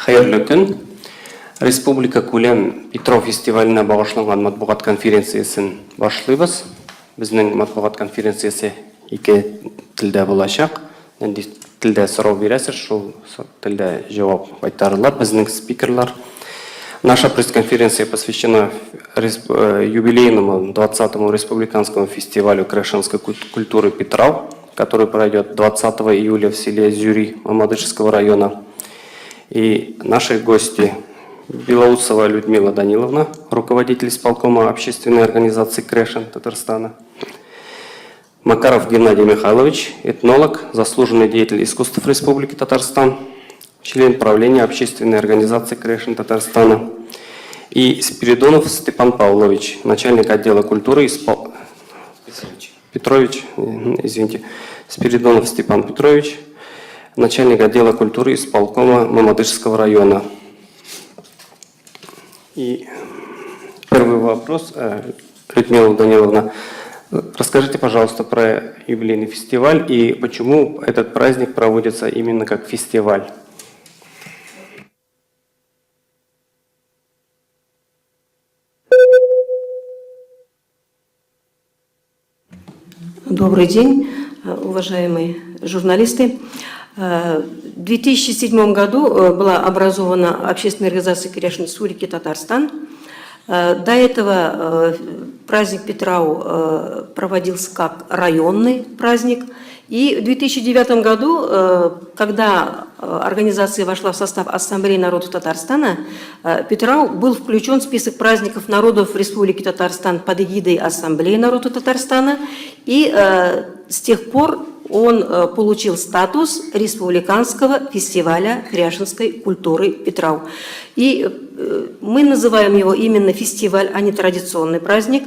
Хайырлы күн. Республика Күлем Петров фестиваліне бағышланған матбуғат конференциясын башлыйбыз. Біздің матбуғат конференциясы екі тілде болашақ. Тілде сұрау бересіз, шул тілде жауап айтарылар. Біздің спикерлар. Наша пресс-конференция посвящена юбилейному 20-му республиканскому фестивалю крещенской культуры Петров, который пройдет 20 июля в селе Зюри Мамадышского района. И наши гости Белоусова Людмила Даниловна, руководитель исполкома общественной организации Крешен Татарстана, Макаров Геннадий Михайлович, этнолог, заслуженный деятель искусств Республики Татарстан, член правления общественной организации Крешен Татарстана, и Спиридонов Степан Павлович, начальник отдела культуры Спиридонов Степан Петрович, начальник отдела культуры исполкома Мамадышского района. И первый вопрос, Людмила Даниловна, расскажите, пожалуйста, про юбилейный фестиваль и почему этот праздник проводится именно как фестиваль. Добрый день, уважаемые журналисты. В 2007 году была образована общественная организация Крешен Республики Татарстан. До этого праздник Петрау проводился как районный праздник. И в 2009 году, когда организация вошла в состав Ассамблеи народов Татарстана, Петрау был включен в список праздников народов Республики Татарстан под эгидой Ассамблеи народов Татарстана. И с тех пор он получил статус республиканского фестиваля кряшенской культуры Петрау. И мы называем его именно фестиваль, а не традиционный праздник,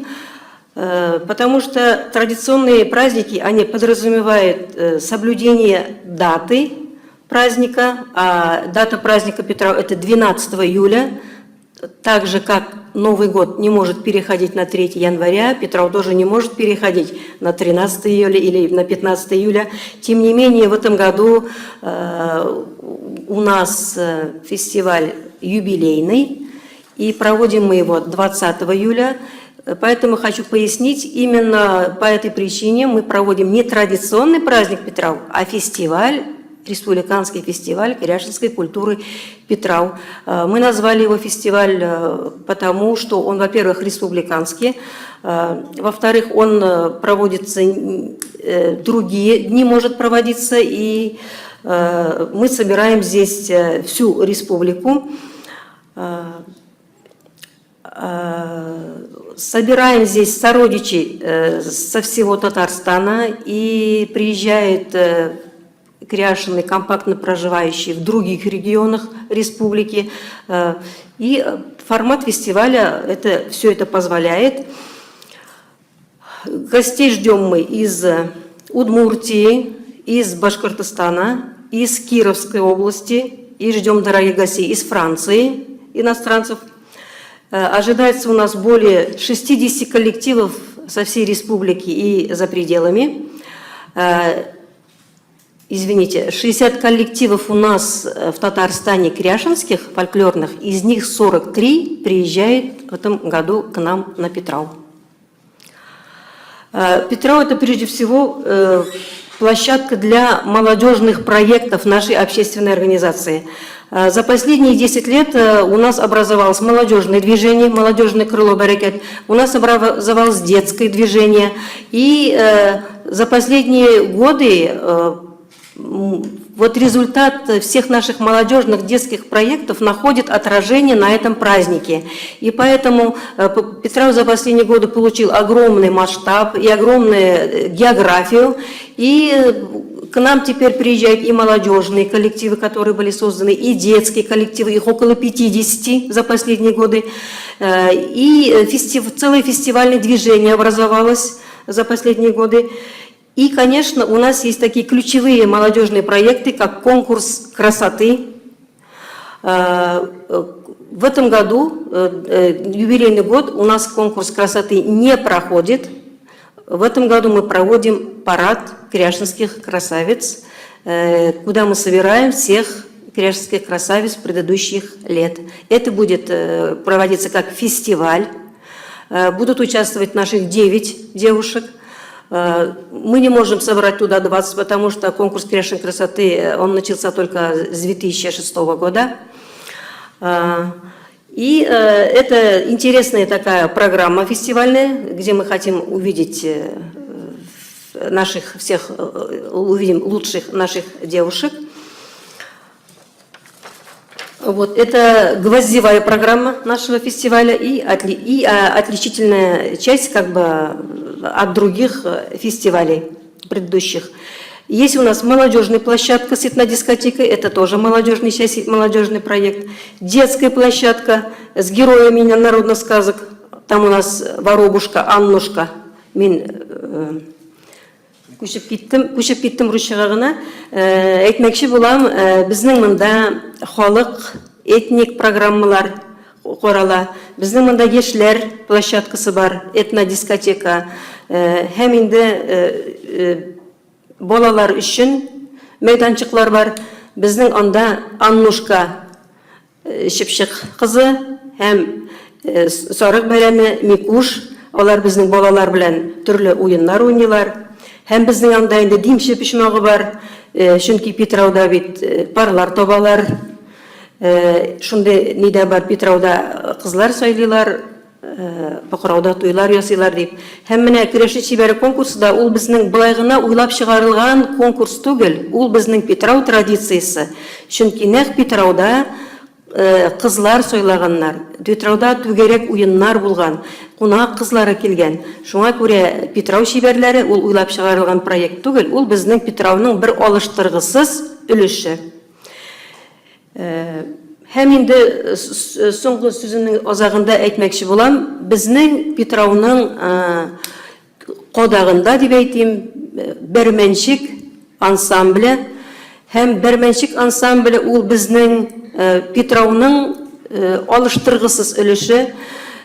потому что традиционные праздники, они подразумевают соблюдение даты праздника, а дата праздника Петрау – это 12 июля, так же, как Новый год не может переходить на 3 января, Петрау тоже не может переходить на 13 июля или на 15 июля. Тем не менее, в этом году у нас фестиваль юбилейный, и проводим мы его 20 июля. Поэтому хочу пояснить, именно по этой причине мы проводим не традиционный праздник Петрау, а фестиваль, республиканский фестиваль кряшенской культуры Петрау. Мы назвали его фестиваль потому, что он, во-первых, республиканский, во-вторых, он проводится, другие дни может проводиться, и мы собираем здесь всю республику. Собираем здесь сородичей со всего Татарстана, и приезжают кряшены, компактно проживающие в других регионах республики. И формат фестиваля все это позволяет. Гостей ждем мы из Удмуртии, из Башкортостана, из Кировской области, и ждем дорогих гостей из Франции, иностранцев. Ожидается у нас более 60 коллективов со всей республики и за пределами. Извините, 60 коллективов у нас в Татарстане кряшенских, фольклорных, из них 43 приезжают в этом году к нам на Петрау. Петрау – это прежде всего площадка для молодежных проектов нашей общественной организации. За последние 10 лет у нас образовалось молодежное движение, молодежное крыло «Барекет», у нас образовалось детское движение. И за последние годы вот результат всех наших молодежных детских проектов находит отражение на этом празднике. И поэтому Петрау за последние годы получил огромный масштаб и огромную географию. И к нам теперь приезжают и молодежные коллективы, которые были созданы, и детские коллективы, их около 50 за последние годы. И целое фестивальное движение образовалось за последние годы. И, конечно, у нас есть такие ключевые молодежные проекты, как конкурс красоты. В этом году, юбилейный год, у нас конкурс красоты не проходит. В этом году мы проводим парад кряшенских красавиц, куда мы собираем всех кряжских красавиц предыдущих лет. Это будет проводиться как фестиваль. Будут участвовать наших 9 девушек. Мы не можем собрать туда 20, потому что конкурс кряжной красоты, он начался только с 2006 года. И это интересная такая программа фестивальная, где мы хотим увидеть увидим лучших наших девушек. Вот, это гвоздевая программа нашего фестиваля и отличительная часть как бы от других фестивалей предыдущих. Есть у нас молодежная площадка с этнодискотекой, это тоже молодежный проект. Детская площадка с героями народных сказок. Там у нас Воробушка, Аннушка. Күшіп кеттім Русияға ғана. Айтмақшы болам, біздің мында халық этник программалар қорала. Біздің мында ешілер площадкасы бар, этнодискотека. Һәм инде балалар үшін мәйданчыклар бар. Біздің анда Аннушка Шипшик қызы һәм Сарык бәйрәме Микуш. Олар біздің балалар белән түрлі ойыннар уйныйлар. Һәм безнең анда инде димче пишмагы бар, чөнки Питрауда бит парлар табалар. Шундый нидә бар Питрауда кызлар сайлыйлар, Бакырауда туйлар ясыйлар дип. Һәм менә көрәшче шибәре конкурсында ул безнең былай гына уйлап чыгарылган конкурс түгел, ул безнең Питрау традициясе. Чөнки нәкъ Питрауда кызлар сайлаганнар, Питрауда түгәрәк уеннар булган. Кунак кызлары килгән. Шуңа күрә Питрау шибәрләре ул уйлап чыгарылган проект түгел, ул безнең Питрауның бер алыштыргысыз өлеше. Һәм инде соңгы сүземнең азагында әйтмәкче булам, безнең Питрауның кодагында дип әйтим, Бермәнчек ансамбле һәм Бермәнчек ансамбле ул безнең Питрауның алыштыргысыз өлеше.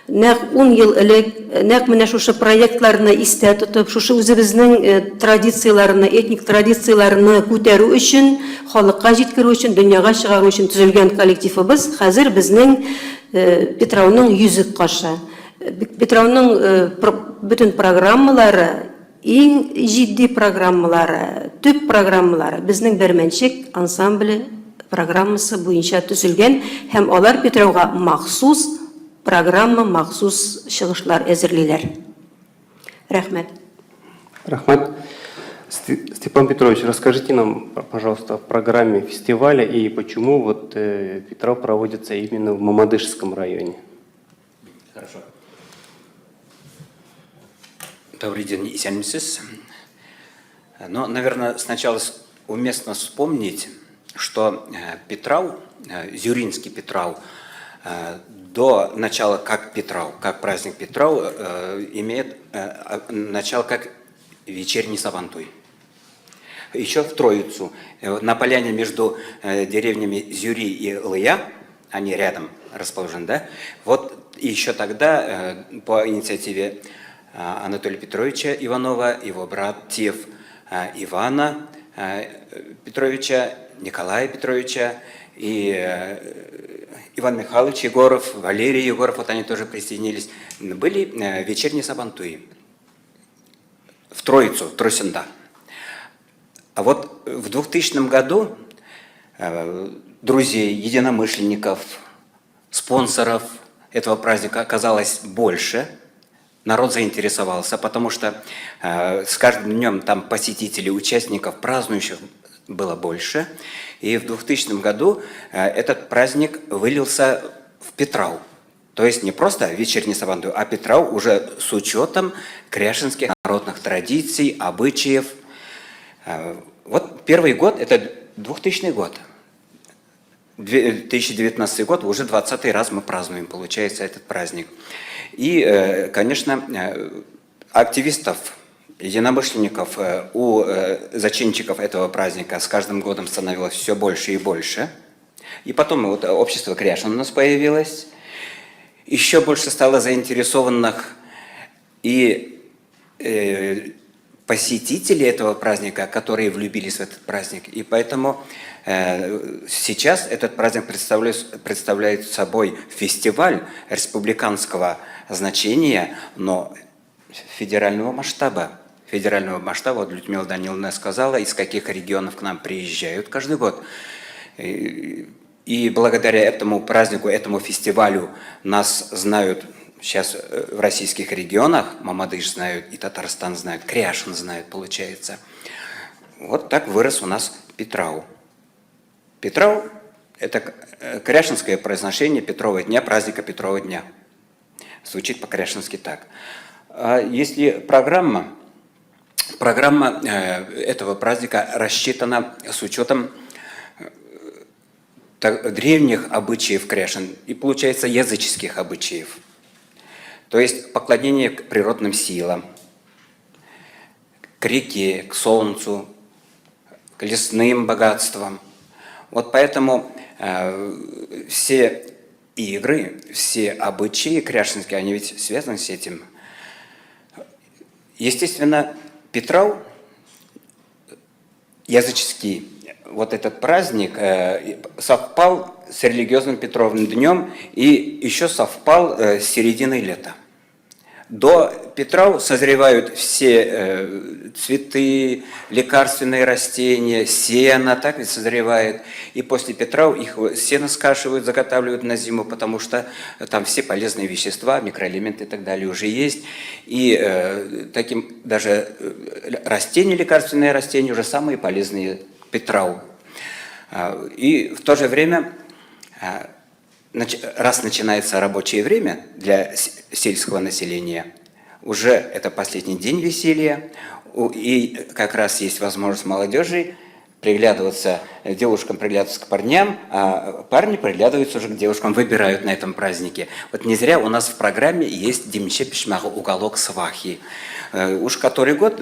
Нәкъ 10 ел элек, нәкъ менә шушы проектларны истә тотып, шушы үзебезнең традицияларны, этник традицияларны күтәрү өчен, халыкка җиткерү өчен, дөньяга чыгару өчен төзелгән коллективыбыз хәзер безнең Питрауның йөзек кашы. Питрауның бүтән программалары, иң җитди программалары, төп программалары безнең Бермәнчек ансамбле программасы буенча төзелгән һәм алар Питрауга махсус программа, махсус чыгышлар әзерлиләр. Рәхмәт. Рахмат. Степан Петрович, расскажите нам, пожалуйста, о программе фестиваля и почему вот Питрау проводится именно в Мамадышском районе. Хорошо. Добрый день, исәнмесез. Но, наверное, сначала уместно вспомнить, что Питрау, Зюринский Питрау, до начала как Питрау, как праздник Питрау, имеет начало как вечерний Сабантуй. Еще в Троицу, на поляне между деревнями Зюри и Лыя, они рядом расположены, да? Вот еще тогда по инициативе Анатолия Петровича Иванова, его братьев Ивана Петровича, Николая Петровича и Иван Михайлович Егоров, Валерий Егоров, вот они тоже присоединились, были вечерние сабантуи в Троицу, Тросинда. А вот в 2000 году друзей, единомышленников, спонсоров этого праздника оказалось больше. Народ заинтересовался, потому что с каждым днем там посетителей, участников, празднующих было больше. И в 2000 году этот праздник вылился в Питрау. То есть не просто вечерний Сабантуй, а Питрау уже с учетом кряшинских народных традиций, обычаев. Вот первый год, это 2000 год. 2019 год, уже 20-й раз мы празднуем, получается, этот праздник. И, конечно, активистов, единомышленников у зачинщиков этого праздника с каждым годом становилось все больше и больше. И потом вот общество кряшин у нас появилось. Еще больше стало заинтересованных и посетители этого праздника, которые влюбились в этот праздник. И поэтому сейчас этот праздник представляет собой фестиваль республиканского значения, но федерального масштаба. Федерального масштаба, вот Людмила Даниловна сказала, из каких регионов к нам приезжают каждый год. И благодаря этому празднику, этому фестивалю нас знают сейчас в российских регионах, Мамадыш знают, и Татарстан знают, Кряшин знают, получается. Вот так вырос у нас Петрау. Петрау – это кряшинское произношение Петрова дня, праздника Петрова дня. Звучит по-кряшински так. А если программа этого праздника рассчитана с учетом древних обычаев кряшин и, получается, языческих обычаев. То есть поклонение к природным силам, к реке, к солнцу, к лесным богатствам. Вот поэтому все игры, все обычаи кряшинские, они ведь связаны с этим. Естественно, Петрау, языческий, вот этот праздник совпал с религиозным Петровым днем и еще совпал с серединой лета. До Петрау созревают все цветы, лекарственные растения, сено, так ведь созревает. И после Петрау их сено скашивают, заготавливают на зиму, потому что там все полезные вещества, микроэлементы и так далее уже есть. И таким даже растения, лекарственные растения уже самые полезные Петрау. И в то же время, раз начинается рабочее время для сельского населения, уже это последний день веселья, и как раз есть возможность молодежи приглядываться, девушкам приглядываться к парням, а парни приглядываются уже к девушкам, выбирают на этом празднике. Вот не зря у нас в программе есть Демче Пешмаху, уголок свахи. Уж который год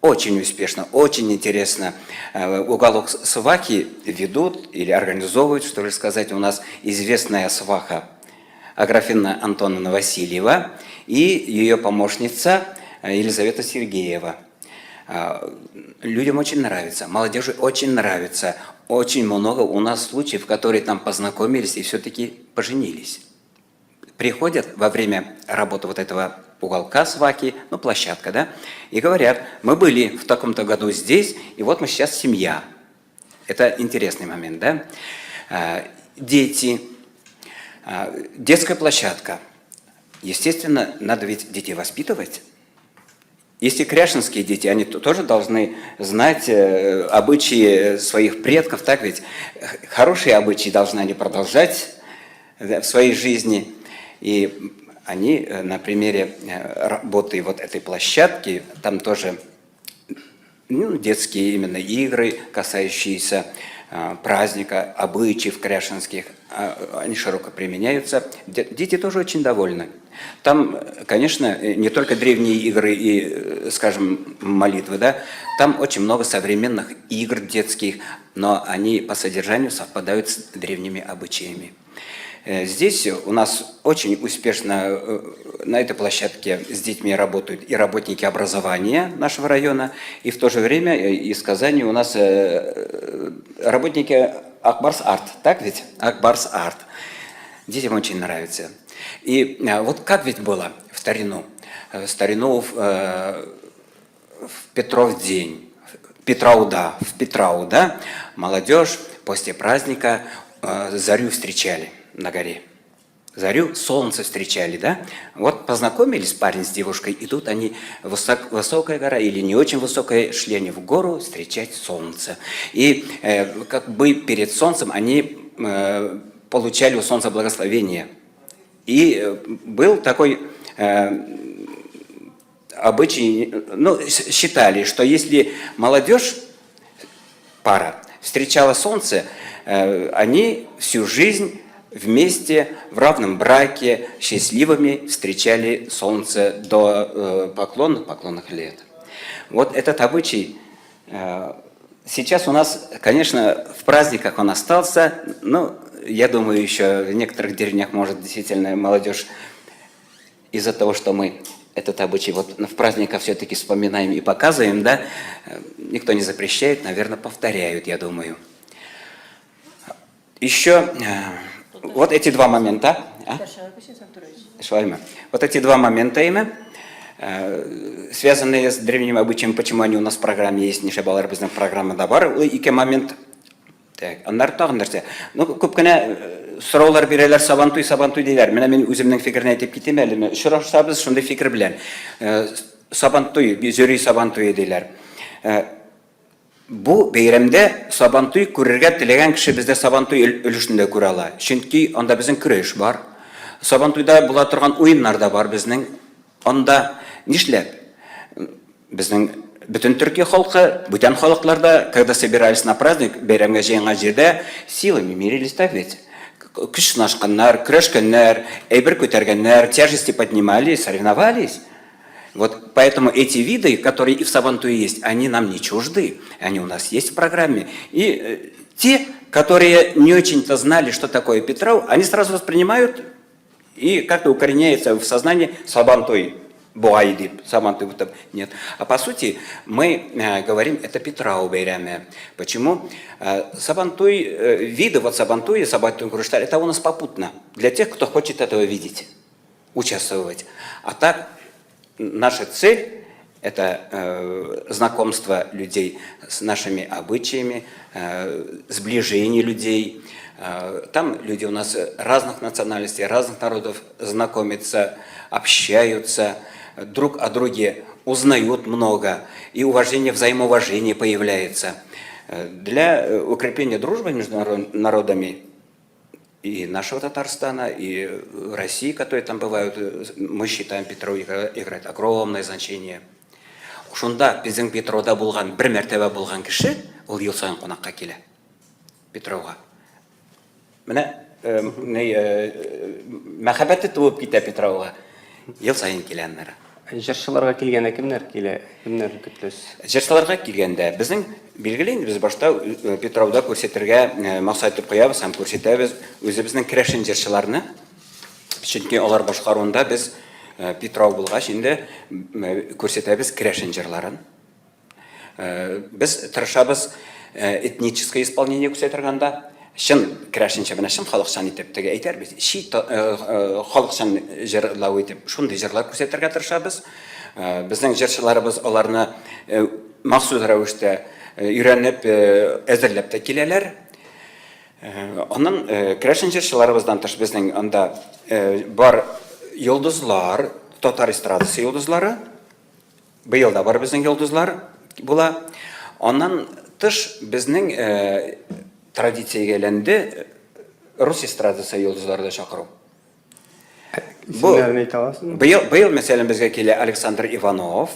очень успешно, очень интересно уголок свахи ведут или организовывают, что ли сказать. У нас известная сваха Аграфена Антоновна Васильева и ее помощница Елизавета Сергеева. Людям очень нравится, молодежи очень нравится. Очень много у нас случаев, которые там познакомились и все-таки поженились. Приходят во время работы вот этого уголка сваки, ну, площадка, да, и говорят: мы были в таком-то году здесь, и вот мы сейчас семья. Это интересный момент, да. Дети, детская площадка. Естественно, надо ведь детей воспитывать. Если кряшинские дети, они тоже должны знать обычаи своих предков, так ведь? Хорошие обычаи должны они продолжать в своей жизни. И они на примере работы вот этой площадки, там тоже детские именно игры, касающиеся праздника, обычаев кряшинских, они широко применяются. Дети тоже очень довольны. Там, конечно, не только древние игры и, скажем, молитвы, да, там очень много современных игр детских, но они по содержанию совпадают с древними обычаями. Здесь у нас очень успешно на этой площадке с детьми работают и работники образования нашего района, и в то же время из Казани у нас работники Акбарс Арт, так ведь? Акбарс Арт. Детям очень нравится. И вот как ведь было в старину? В старину в Петров день, в Петрау, да, молодежь после праздника зарю встречали на горе. Зарю, солнце встречали, да? Вот познакомились парень с девушкой, и тут они, высокая гора или не очень высокая, шли они в гору встречать солнце. И как бы перед солнцем они получали у солнца благословение. И был такой обычай, ну, считали, что если молодежь, пара, встречала солнце, они всю жизнь вместе в равном браке счастливыми встречали солнце до поклонных лет. Вот этот обычай сейчас у нас, конечно, в праздниках он остался, но я думаю, еще в некоторых деревнях, может, действительно молодежь из-за того, что мы этот обычай вот в праздниках все-таки вспоминаем и показываем, да, никто не запрещает, наверное, повторяют, я думаю. Еще вот эти два момента, Швальма. Вот эти два момента имя, связанные с древним обычаем, почему они у нас в программе есть, ниша балар біздің программада бар, ике момент. Так, андар тағын нәрсе. Ну, көп кенә сұраулар бирәләр, сабантуй дейләр. Менә мен үземнең фикерне әйтеп китәм әле. Очрашсабыз шундый фикер белән. Сабантуй, зөри сабантуй дейләр. Бу бәйрәмдә сабантуй күрергә теләгән кеше бездә сабантуй өлешендә күрә ала. Чөнки анда безнең көрәш бар. Сабантуйда була торган уеннар да бар безнең. Анда нишләп? Безнең Бүтін Түркия халқы, бүтән халыкларда, когда собирались на праздник, бәйрәмгә җыенган җирдә, силами мирились, так ведь? Көч сынашканнар, көрәшкәннәр, әйбер күтәргәннәр, тяжести поднимали, соревновались. Вот поэтому эти виды, которые и в Сабантуе есть, они нам не чужды, они у нас есть в программе. И те, которые не очень-то знали, что такое Петров, они сразу воспринимают и как-то укореняется в сознании Сабантуй. Буайди, Сабантуй, нет. А по сути мы говорим, это Петрау бәйрәме. Почему? Сабантуй, виды вот Сабантуя, Сабантуй Курышталь, это у нас попутно. Для тех, кто хочет этого видеть, участвовать. А так, наша цель – это знакомство людей с нашими обычаями, сближение людей. Там люди у нас разных национальностей, разных народов знакомятся, общаются, друг о друге узнают много, и уважение, взаимоуважение появляется. Для укрепления дружбы между народами и нашего Татарстана, и России, которые там бывают, мы считаем, Петров играет огромное значение. Шунда біздің Петровда болған, бір мәртебе болған кіші, ол ел сайын қонаққа келе. Петровға. Менә мәхәббәте туып китә Петровға. Ел сайын келәннәр. Җырчыларга килгәндә кемнәр көтләс? Җырчыларга килгәндә безнең билгеле инде, без башта Петровда күрсәтергә максат итеп куябыз һәм күрсәтәбез үзебезнең керәшен җырчыларны. Чөнки алар башкаруында без Петров булгач инде күрсәтәбез керәшен җырларын. Без тырышабыз этническое исполнение күрсәтергәндә. Шын керәшенчә менә шын халыкчан итеп теге әйтәрбез. Ши халыкчан җырлау итеп шундый җырлар күрсәтергә тырышабыз. Безнең җырчыларыбыз аларны махсус рәвештә өйрәнеп, әзерләп тә киләләр. Аннан керәшен җырчыларыбыздан тыш безнең анда бар йолдызлар, татар эстрадасы йолдызлары. Быел да бар безнең йолдызлар була. Аннан тыш безнең традициягә әйләнде рус эстрадасы йолдызлары да чакыру. Исемнәрен әйтә аласызмы? Быел мәсәлән безгә килә Александр Иванов,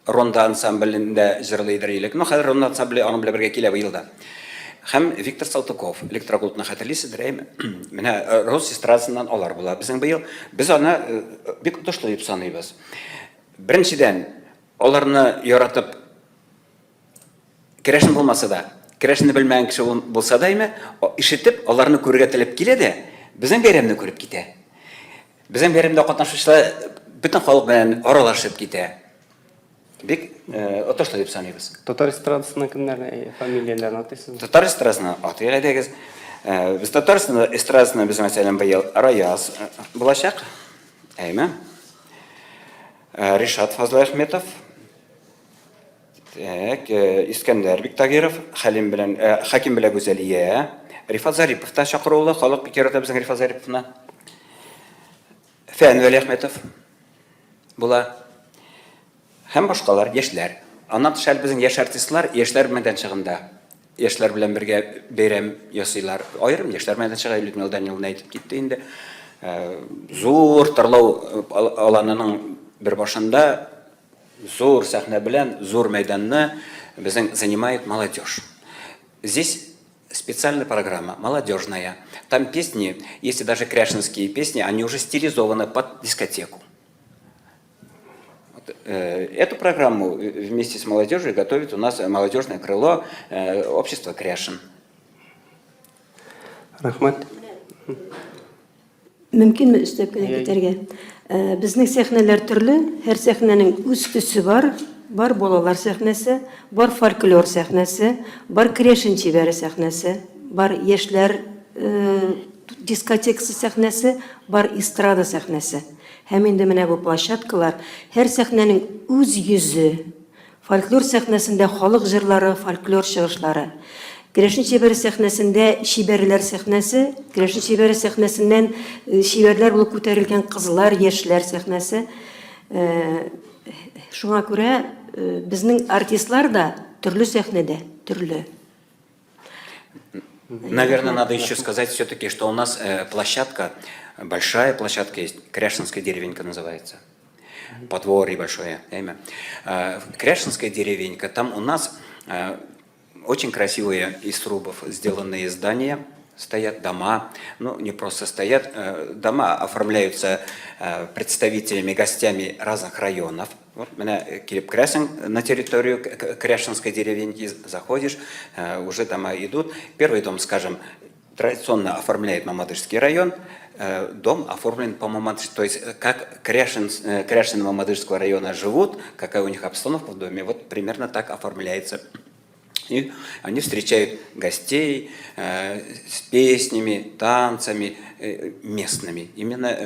Ронда ансамблендә җырлыйдыр илек. Ну, хәзер Ронда ансамбле аның белән бергә килә быел да. Һәм Виктор Салтыков, электрокултны хәтерлисездер, әйме? Менә рус эстрадасыннан алар була. Безнең быел без аны бик отышлы дип саныйбыз. Беренчедән, аларны яратып керәшен булмаса да, керәшенне белмәгән кеше булса да, ишетеп, аларны күрергә теләп килә дә, безнең бәйрәмне күреп китә. Безнең бәйрәмдә катнашучылар бөтен халык белән аралашып китә. Бик отышлы дип саныйбыз. Татар эстрадасының кемнәрне фамилияләрен атыйсызмы? Татар эстрадасына атыйга дигез. Без татар эстрадасына без мәсәлән быел Раяз булачак. Әйме? Ришат Фазлыахметов. Так, Искәндәр Биктагиров, Хаким белән Гүзәлия, Рифат Зарипов та чакырылды, халык бик ярата безнең Рифат Зариповны. Фән Вәлиәхмәтов була. Һәм башкалар, яшьләр. Аннан тыш безнең яшь артистлар яшьләр мәйданчыгында. Яшьләр белән бергә бәйрәм ясыйлар. Аерым яшьләр мәйданчыгы Людмила Даниловна әйтеп китте инде. Зур тырлау аланының бер башында зур сәхнә белән, зур мәйданны безнең занимает молодежь. Здесь специальная программа, молодежная. Там песни, если даже кряшинские песни, они уже стилизованы под дискотеку. Эту программу вместе с молодежью готовит у нас молодежное крыло общества Кряшин. Рахмат. Мөмкинме өстәп кенә китәргә? Безнең сәхнәләр төрле, һәр сәхнәнең үз төсе бар. Бар балалар сәхнәсе, бар фольклор сәхнәсе, бар крешен чибәре сәхнәсе, бар яшьләр дискотекасы сәхнәсе, бар эстрада сәхнәсе. Һәм инде менә бу площадкалар һәр сәхнәнең үз йөзе. Фольклор сәхнәсендә халык җырлары, фольклор чыгышлары. Крешен чибәре сәхнәсендә шибәрләр сәхнәсе, крешен чибәре сәхнәсеннән шибәрләр булып күтәрелгән кызлар, яшьләр сәхнәсе. Шуңа күрә безнең артистлар да төрле сәхнәдә, төрле. Наверное, надо еще сказать все-таки, что у нас площадка, большая площадка есть, Кряшинская деревенька называется. Подворье большое имя. Кряшинская деревенька, там у нас очень красивые из срубов сделанные здания, стоят дома, ну не просто стоят, дома оформляются представителями, гостями разных районов. Вот меня Кирип Крясин на территорию Кряшинской деревеньки заходишь, уже дома идут. Первый дом, скажем, традиционно оформляет Мамадышский район, дом оформлен по Мамадыш, то есть как Кряшины Мамадышского района живут, какая у них обстановка в доме, вот примерно так оформляется. И они встречают гостей с песнями, танцами местными, именно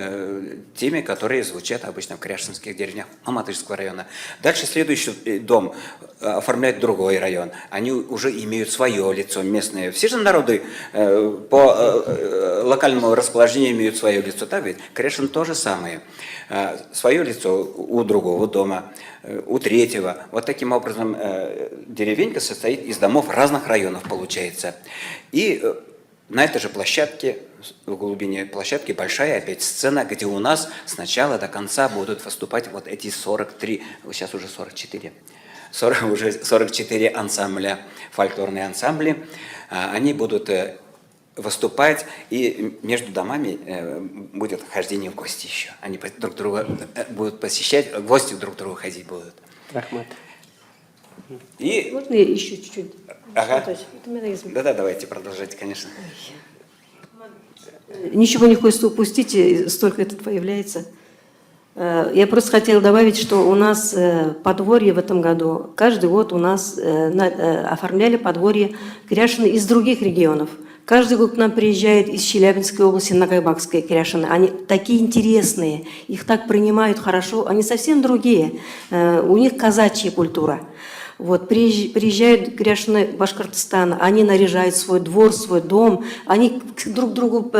теми, которые звучат обычно в кряшинских деревнях Мамадышского района. Дальше следующий дом оформляет другой район. Они уже имеют свое лицо местное. Все же народы по локальному расположению имеют свое лицо. Так ведь Кряшин то же самое. Свое лицо у другого дома, у третьего. Вот таким образом деревенька состоит из домов разных районов, получается. И на этой же площадке, в глубине площадки, большая опять сцена, где у нас с начала до конца будут выступать вот эти 43, сейчас уже 44, уже 44 ансамбля, фольклорные ансамбли. Они будут выступать, и между домами будет хождение в гости еще. Они друг друга будут посещать, в гости друг к другу ходить будут. Рахмат. И... Можно еще чуть-чуть? Ага. Да. Да-да, давайте продолжать, конечно. Ничего не хочется упустить, столько это появляется. Я просто хотела добавить, что у нас подворье в этом году, каждый год у нас оформляли подворье Кряшины из других регионов. Каждый год к нам приезжают из Челябинской области, Нагайбакской Кряшины. Они такие интересные, их так принимают хорошо, они совсем другие. У них казачья культура. Вот, приезжают Кряшины Башкортостана, они наряжают свой двор, свой дом, они друг к другу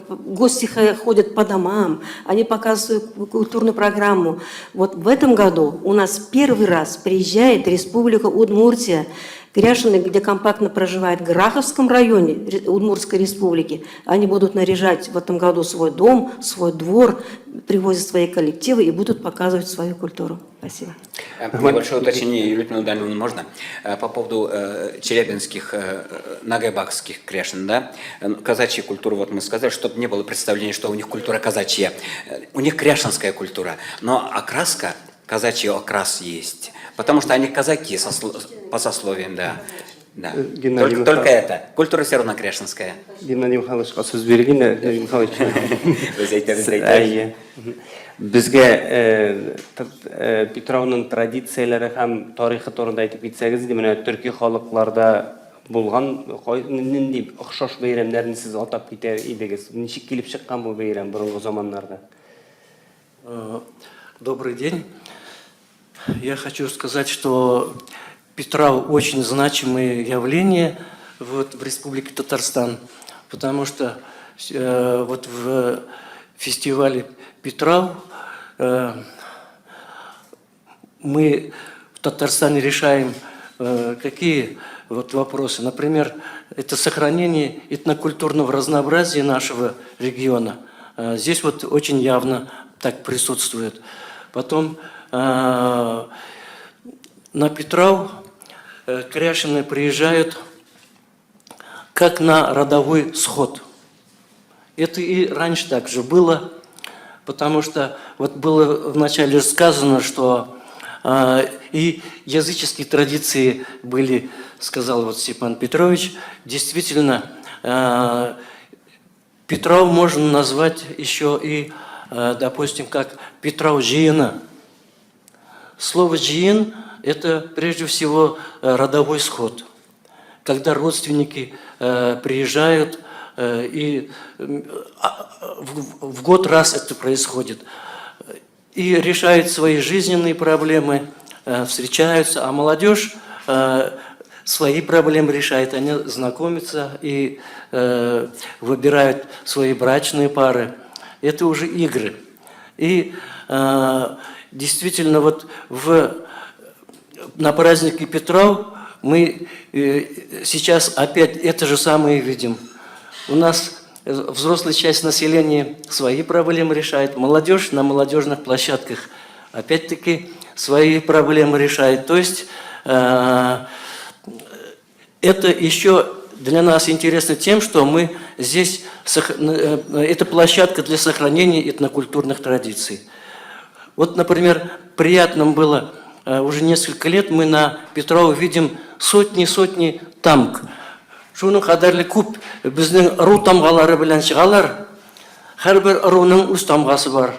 гости ходят по домам, они показывают культурную программу. Вот в этом году у нас первый раз приезжает Республика Удмуртия, Кряшины, где компактно проживает в Граховском районе Удмуртской республики. Они будут наряжать в этом году свой дом, свой двор, привозят свои коллективы и будут показывать свою культуру. Спасибо. Небольшое уточнение, Людмила Даниловна, можно? По поводу челябинских, нагайбакских Кряшин, да? Казачья культура, вот мы сказали, чтобы не было представления, что у них культура казачья. У них кряшинская культура, но окраска, казачий окрас есть. Потому что они казаки по сословиям, да. Да. Только это. Культура все равно кряшинская. Геннадий Михайлович, сөз берген, Геннадий Михайлович. Бізге Петровның традициялары һәм тарихы турында айтып кетсәгез, менә төрки халыкларда булган нинди охшаш бәйрәмнәрне сез атап китә идегез? Ничек килеп чыккан бу бәйрәм борынгы заманнарда? Добрый день. Я хочу сказать, что Петров очень значимое явление вот в Республике Татарстан, потому что вот в фестивале Петров мы в Татарстане решаем какие вот вопросы. Например, это сохранение этнокультурного разнообразия нашего региона. Здесь вот очень явно так присутствует. Потом на Петров Кряшины приезжают как на родовой сход. Это и раньше так же было, потому что вот было вначале сказано, что и языческие традиции были, сказал вот Степан Петрович, действительно Петров можно назвать еще и, допустим, как Петров жиена. Слово «жиен» – это прежде всего родовой сход. Когда родственники приезжают, и в год раз это происходит, и решают свои жизненные проблемы, встречаются, а молодежь свои проблемы решает, они знакомятся и выбирают свои брачные пары. Это уже игры. И действительно, вот на празднике Петров мы сейчас опять это же самое видим. У нас взрослая часть населения свои проблемы решает, молодежь на молодежных площадках опять-таки свои проблемы решает. То есть это еще для нас интересно тем, что мы здесь, это площадка для сохранения этнокультурных традиций. Вот, например, приятным было, уже несколько лет мы на Петрова видим сотни тамг. Шуның қадарлы көп біздің ру тамғалары білән шығалар, әрбір руның өз тамғасы бар.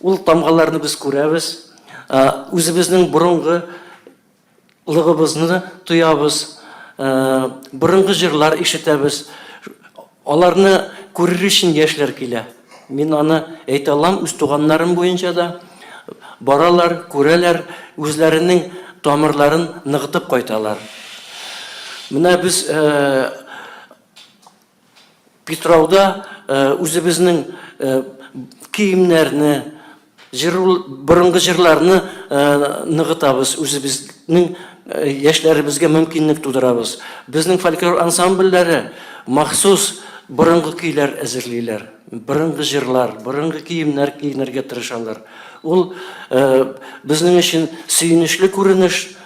Ол тамғаларны біз көреміз, өзіміздің бұрынғылығымызны туябыз, бұрынғы жырлар ишетәбіз. Оларны көрер үшін яшьләр килә. Мен аны әйтә алам, үз туганнарым бойынша да баралар, күрәләр, үзләренең тамырларын ныгытып кайталар. Менә без Петрауда үзебезнең киемнәрне, бұрынғы жырларны ныгытабыз, үзебезнең яшьләребезгә мөмкинлек тудырабыз. Безнең фольклор ансамбльләре махсус бұрынғы көйләр әзерлиләр, бұрынғы жырлар, бұрынғы киемнәр киенергә тырышалар. Ул безнең өчен сөенечле күренеш,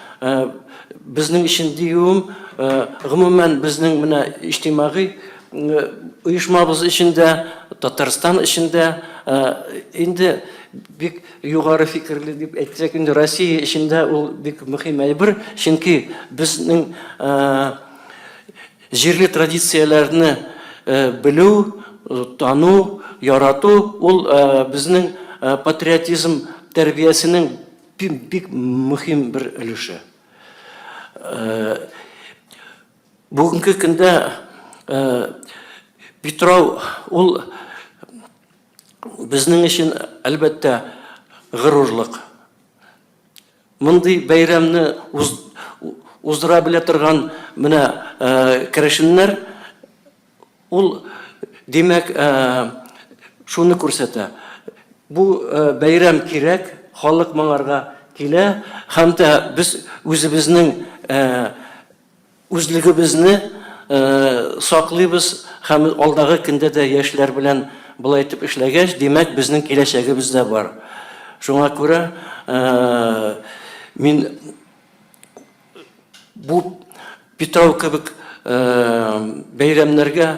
безнең өчен диюм, гомумән безнең менә иҗтимагый оешмабыз өчендә, Татарстан өчендә инде бик югары фикерле дип әйтсәк, инде Россия өчендә ул бик мөһим әйбер, чөнки безнең җирле традицияләрне белү, тану, ярату, ул безнең патриотизм тәрбиясенең бик мөһим бер өлеше. Бүгенге көндә Петров ул безнең өчен әлбәттә горурлык. Мондый бәйрәмне уздыра белә торган менә керәшеннәр, ул димәк шуны күрсәтә. Бу бәйрәм кирәк, халык моңарга килә, һәм дә без үзебезнең үзлегебезне саклыйбыз, һәм алдагы көндә дә яшьләр белән булай итеп эшләгәч, димәк безнең киләчәгебез дә бар. Шуңа күрә мин бу Петров кебек бәйрәмнәргә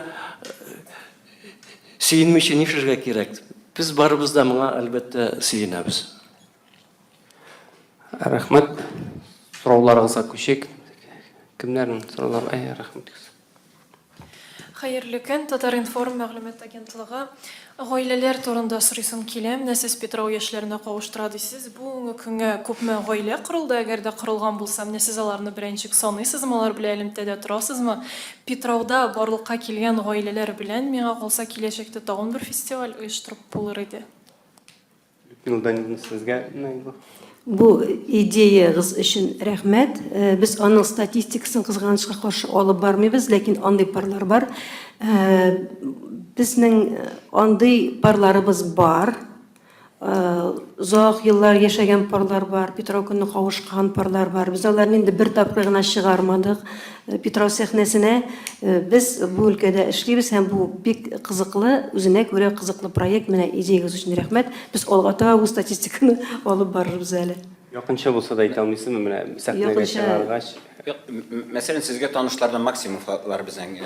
сөенмичә нишләргә кирәк? Biz barыбыз да моңа әлбәттә сөенәбез. Рәхмәт. Сорауларыгызга күчик. Кемнәрнең сораулары? Рәхмәт. Хәерле көн, Татар-Информ мәгълүмат агентлыгы. Гаиләләр турында сорыйсым килә. Менә сез Петров яшьләренә кавыштыра дисез. Бүгенге көнгә күпме гаилә кырылды, әгәр дә кырылган булса, менә сез аларны беренчек саныйсызмы, алар белән элемтәдә торасызмы? Петровда барлыкка килгән гаиләләр белән миңа калса киләчәктә тагын бер фестиваль оештырып булыр иде. Юлдан сезгә Бу идеягыз өчен рәхмәт. Без аның статистикасын кызганычка каршы алып бармыйбыз, ләкин андый парлар бар. Безнең андый парларыбыз бар. Узак еллар яшәгән парлар бар, Петров көнне кавышкан парлар бар. Без аларны инде бер тапкыр гына чыгармадык Петров сәхнәсенә. Без бу өлкәдә эшлибез һәм бу бик кызыклы, үзенә күрә кызыклы проект. Менә идеягыз өчен рәхмәт. Без алга таба бу статистиканы алып барырбыз әле. Якынча булса да әйтә алмыйсызмы, менә сәхнәгә чыгаргач? Мәсәлән, сезгә танышлардан Максимовлар безнең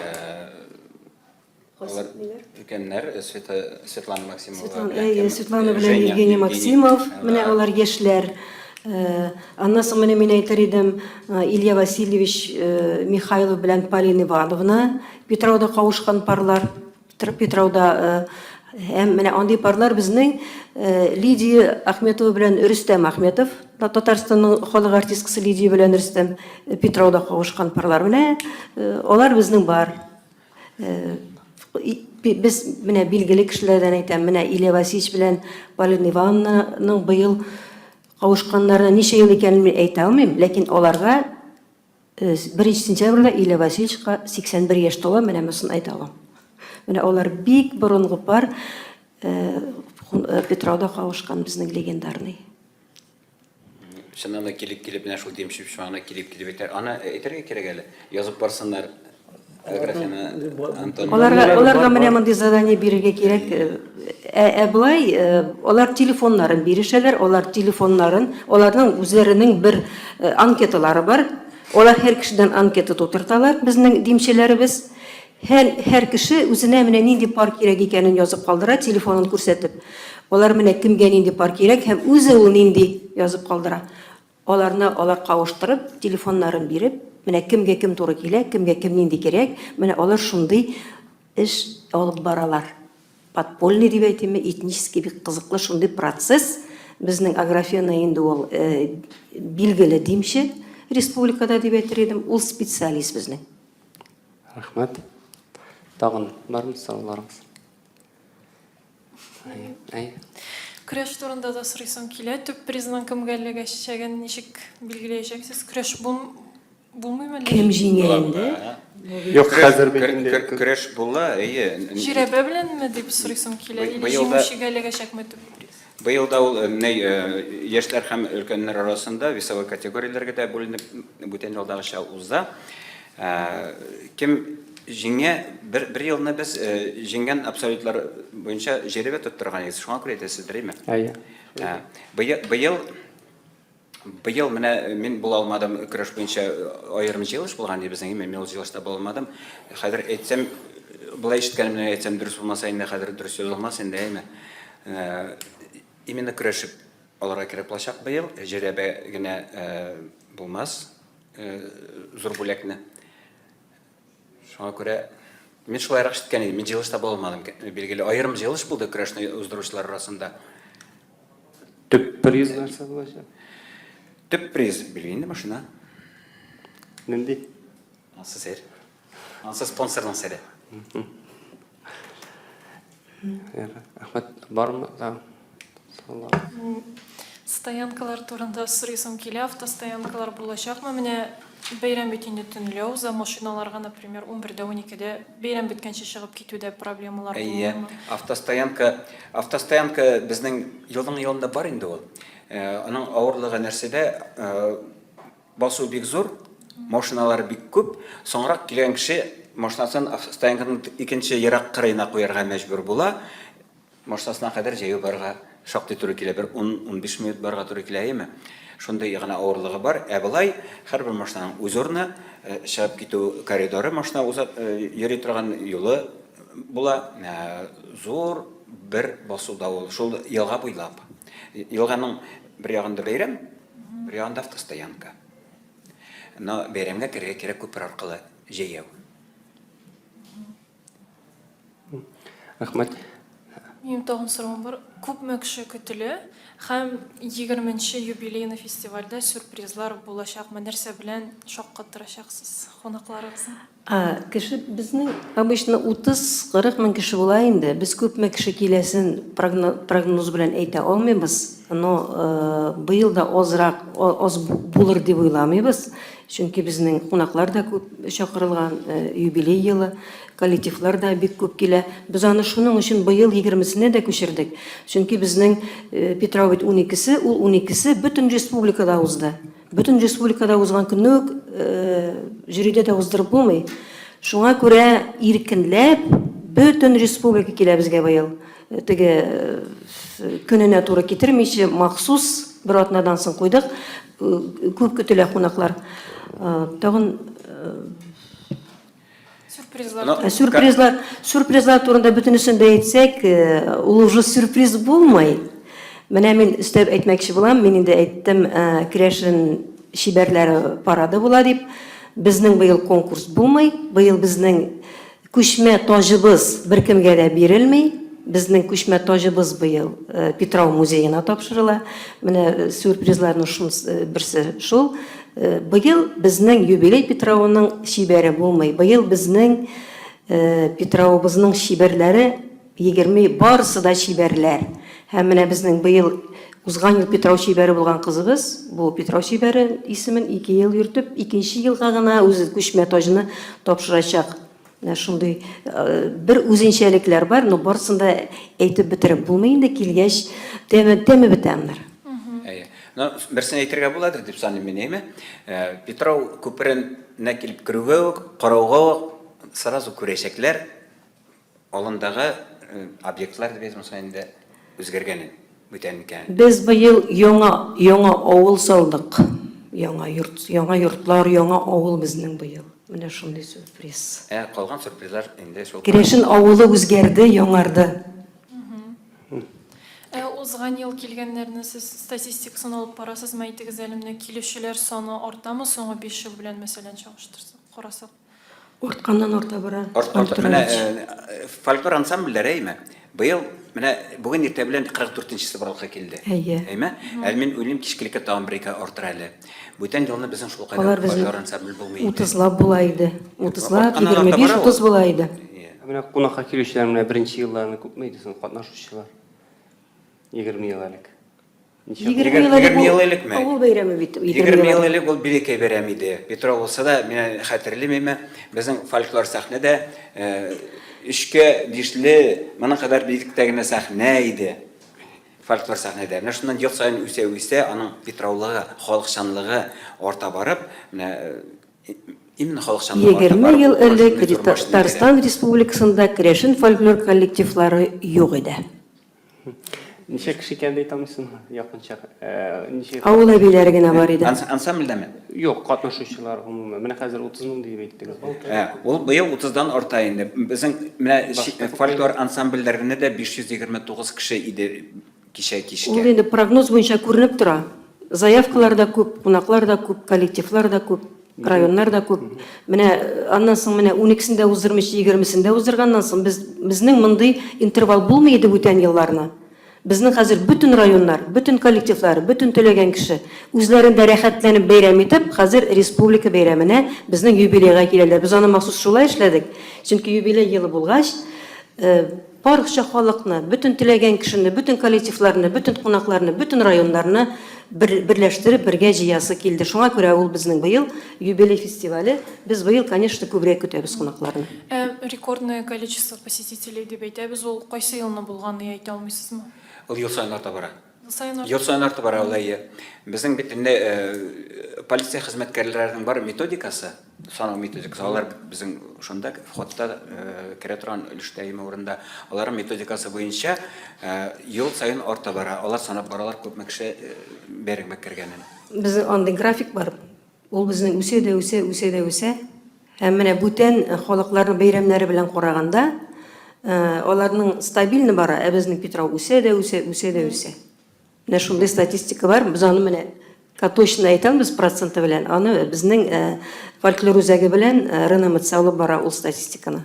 өлкәннәр, Светлана Максимова. Светлана белән Евгений Максимов, менә алар яшьләр. Аннан соң менә мин әйтер идем, Илья Васильевич Михайлов белән Полина Ивановна, Петровда кавышкан парлар. Петрауда һәм менә андый парлар безнең Лидия Ахметова белән Рөстәм Ахметов, Татарстанның халык артисткасы Лидия белән Рөстәм Петрауда кавышкан парлар менә алар безнең бар. Без менә билгеле кешеләрдән әйтәм, менә Илья Васильевич белән Полина Ивановнаның быел кавышканнарына ничә ел икәнен мин әйтә алмыйм, ләкин аларга 1 сентябрьдә Илья Васильевичка 81 яшь тула, менә монысын әйтә алам. Менә алар бик борынгы пар Петрауда кавышкан безнең легендарный. Шуннан килеп менә шул демшип шуңа килеп әйтәр. Аны әйтергә кирәк әле. Язып барсыннар. Аларга менә мондый задание бирергә кирәк. Булай, алар телефоннарын биришәләр, аларның үзләренең бер анкеталары бар. Алар һәр кешедән анкета тутырталар, безнең димчеләребез. Һәр кеше үзенә менә нинди пар кирәк икәнен язып калдыра, телефонын күрсәтеп. Алар менә кемгә нинди пар кирәк һәм үзе ул нинди язып калдыра. Алар кавыштырып, телефоннарын биреп, менә кемгә кем туры килә, кемгә кем нинди кирәк, менә алар шундый эш алып баралар. Подпольный дип әйтәме, этнический бик кызыклы шундый процесс. Безнең Аграфена инде ул билгеле димче республикада дип әйтер идем, ул специалист безнең. Рахмат. Тагын бармы сорауларыңыз? Көрәш турында да сорыйсым килә. Төп призның кемгә эләгәчәген ничек билгеләячәксез? Көрәш булмыймы? Кем җиңә инде? Юк, хәзер бигендә Көрәш була, Жирәбә беләнме дип сорыйсым килә? Или җиңүчегә эләгәчәкме төп приз? Быел да ул яшьләр һәм өлкәннәр арасында весовой категорияләргә дә бүленеп бүтән елдагыча уза. Кем җиңә бер елны без җиңгән абсолютлар буенча җирәбә тоттырган идек. Шуңа күрә әйтәсездер, әйме? Быел менә мин була алмадым, көрәш буенча аерым җыелыш булган ди безнең, мин ул җыелышта була алмадым. Хәзер әйтсәм, булай ишеткәнемне әйтсәм дөрес булмаса инде, хәзер дөрес язылмас инде, әйме? Именно көрәшеп аларга кирәк булачак быел, җирәбә генә булмас, зур бүләкне. Шуңа күрә мин шулайрак ишеткән идем, мин җыелышта була алмадым, билгеле аерым җыелыш булды көрәшне уздыручылар арасында. төп приз нәрсә булачак? Төп приз билгеле машина. Нинди? Ансы сер. Ансы спонсорның сере. Рахмат. Бармы? Стоянкалар турында сорыйсым килә. Автостоянкалар булачакмы? Менә бәйрәм битендә төнләү, за машиналарга, например, 11-дә, 12-дә бәйрәм биткәнче чыгып китүдә проблемалар булмыймы? Автостоянка безнең елның бар инде ул. Аның авырлыгы нәрсәдә? Басу бик зур, машиналар бик күп. Соңрак килгән кеше машинасын автостоянканың икенче ерак кырыена куярга мәҗбүр була. Машинасына кадәр җәю барга шактый туры килә, бер 10-15 минут барга туры килә, әйме? Шундай гына авырлыгы бар. Булай һәрбер машинаның үз урыны, чыгып китү коридоры, машина йөри торган юлы була. Зур бер басуда ул, шул елга буйлап. Елганың бер ягында бәйрәм, бер ягында автостоянка. Но бәйрәмгә керергә кирәк күпер аркылы җәяү. Рахмат. Минем тагын соравым бар. Күпме кеше көтелә һәм 20-нче юбилейный фестивальдә сюрпризлар булачакмы? Нәрсә белән шаккаттырачаксыз кунакларыгызны? Кеше безнең обычно 30-40 мең кеше була инде. Без күпме кеше киләсен прогноз белән әйтә алмыйбыз. Но быел да аз булыр дип уйламыйбыз. Чөнки безнең кунаклар да күп чакырылган, юбилей елы, коллективлар да бик күп килә. Без аны шуның өчен быел 20-сенә дә күчердек. Чөнки безнең Петрова 12-се, ул 12-се бөтен республикада узды. Бөтен республикада узган көнне үк жюридә дә уздырып булмый. Шуңа күрә иркенләп бөтен республика килә безгә быел. Теге көненә туры китермичә махсус бер атнадан соң куйдык. Күп көтелә кунаклар. Тагын сюрпризлар турында бөтенесен дә әйтсәк, ул уже сюрприз булмый. Менә мин өстәп әйтмәкче булам, мин инде әйттем, Кирәшен шибәрләре парады була дип. Безнең быел конкурс булмый, быел безнең Күчмә тажыбыз беркемгә дә бирелмей. Безнең күчмә тажыбыз быел Петров музеена тапшырыла. Менә сюрпризларның берсе шул. Быел безнең юбилей Петровның шибәре булмый. Быел безнең Петровыбызның шибәрләре 20 барысы да шибәрләр. Һәм менә безнең быел узган ел Петров шибәре булган кызыбыз, бу Петров шибәре исемен 2 ел йөртеп, 2нче елга гына үзе күчмә тажыны тапшырачак. Шундый бер үзенчәлекләр бар, но барысын да әйтеп бетереп булмый инде, килгәч тәме бетәмдер. Но берсен әйтергә буладыр дип саныйм мин. Петров күперенә килеп керүгә, карауга сразу күрәчәкләр, алындагы объектлар дип әйтәм инде үзгәргәнен. Без быел яңа авыл салдык. Яңа йортлар, яңа авыл безнең быел. Менә шундый сюрприз. Калган сюрпризлар инде шул. Керәшен авылы үзгәрде, яңарды. Узган ел килгәннәрне сез статистикасын алып барасыз, мәйтегез әлемне килүчеләр саны артамы соңгы 5 ел белән мәсәлән чагыштырсак, карасак? Артканнан арта бара. Фольклор ансамбльләре әйме. Быел менә бүген иртә белән 44нче сыбралга килде. Әйме? Мин уйлыйм кичкелеккә тагын бер ике артыр әле. Бүтән елны безнең шул кадәр фольклор ансамбль булмый. 30лап була иде. 30лап, 25-30 була иде. Менә кунакка килүчеләр менә беренче елларны күпме иде соң катнашучылар? 20 ел элек. 20 ел элекме? Авыл бәйрәме бит. 20 ел элек ул Билекәй бәйрәме иде. Петров булса да, мин хәтерлимме, безнең фольклор сәхнәдә 3-кә 5-ле, моның кадәр биектә генә сәхнә иде. Фольклор сәхнәдә. Менә шуннан ел сайын үсә, аның Петровлыгы, халыкчанлыгы арта барып, менә именно халыкчанлыгы 20 ел элек Татарстан Республикасында Керәшен фольклор коллективлары юк иде. Ничә кеше икән дип әйтәмсең? Якынча. Авыл әбиләре генә бар иде. Ансамбльдәме? Юк, катнашучылар гомумән. Менә хәзер 30 мең дип әйттегез. Ул быел 30дан арта инде. Безнең менә фольклор ансамбльләрендә дә 529 кеше иде кичә. Ул инде прогноз буенча күренеп тора. Заявкалар да күп, кунаклар да күп, коллективлар да күп, районнар да күп. Менә аннан соң менә 12сендә уздырмыйча 20сендә уздырганнан соң безнең мондый интервал булмый иде бүтән елларны. Безнең хәзер бүтән районнар, бүтән коллективлар, бүтән теләгән кеше үзләрендә рәхәтләнеп бәйрәм итеп, хәзер республика бәйрәменә безнең юбилейга киләләр. Без аны махсус шулай эшләдек. Чөнки юбилей елы булгач, барча халыкны, бүтән теләгән кешене, бүтән коллективларны, бүтән кунакларны, бүтән районнарны берләштереп бергә җыясы килде. Шуңа күрә ул безнең быел юбилей фестивале. Без быел, конечно, күбрәк көтәбез кунакларны. Рекордное количество посетителей дип әйтәбез, ул кайсы елны булганын әйтә алмыйсызмы? Ул ел сайын арта бара. Ел сайын арта бара улай. Безнең бит инде полиция хезмәткәрләренең бар методикасы, санау методикасы. Алар безнең шунда входта керә торган өлештә урында. Алар методикасы буенча ел сайын арта бара. Алар санап баралар, күпме кеше бәрәмгә кергәнен. Безнең андый график бар. Ул безнең үсә. Һәм менә бүтән халыкларның бәйрәмнәре белән караганда, аларның стабильны бара, ә безнең Петров үсә. Менә шундый статистика бар. Без аны менә точно әйтәбез проценты белән. Аны безнең фольклор үзәге белән РНМЦ алып бара ул статистиканы.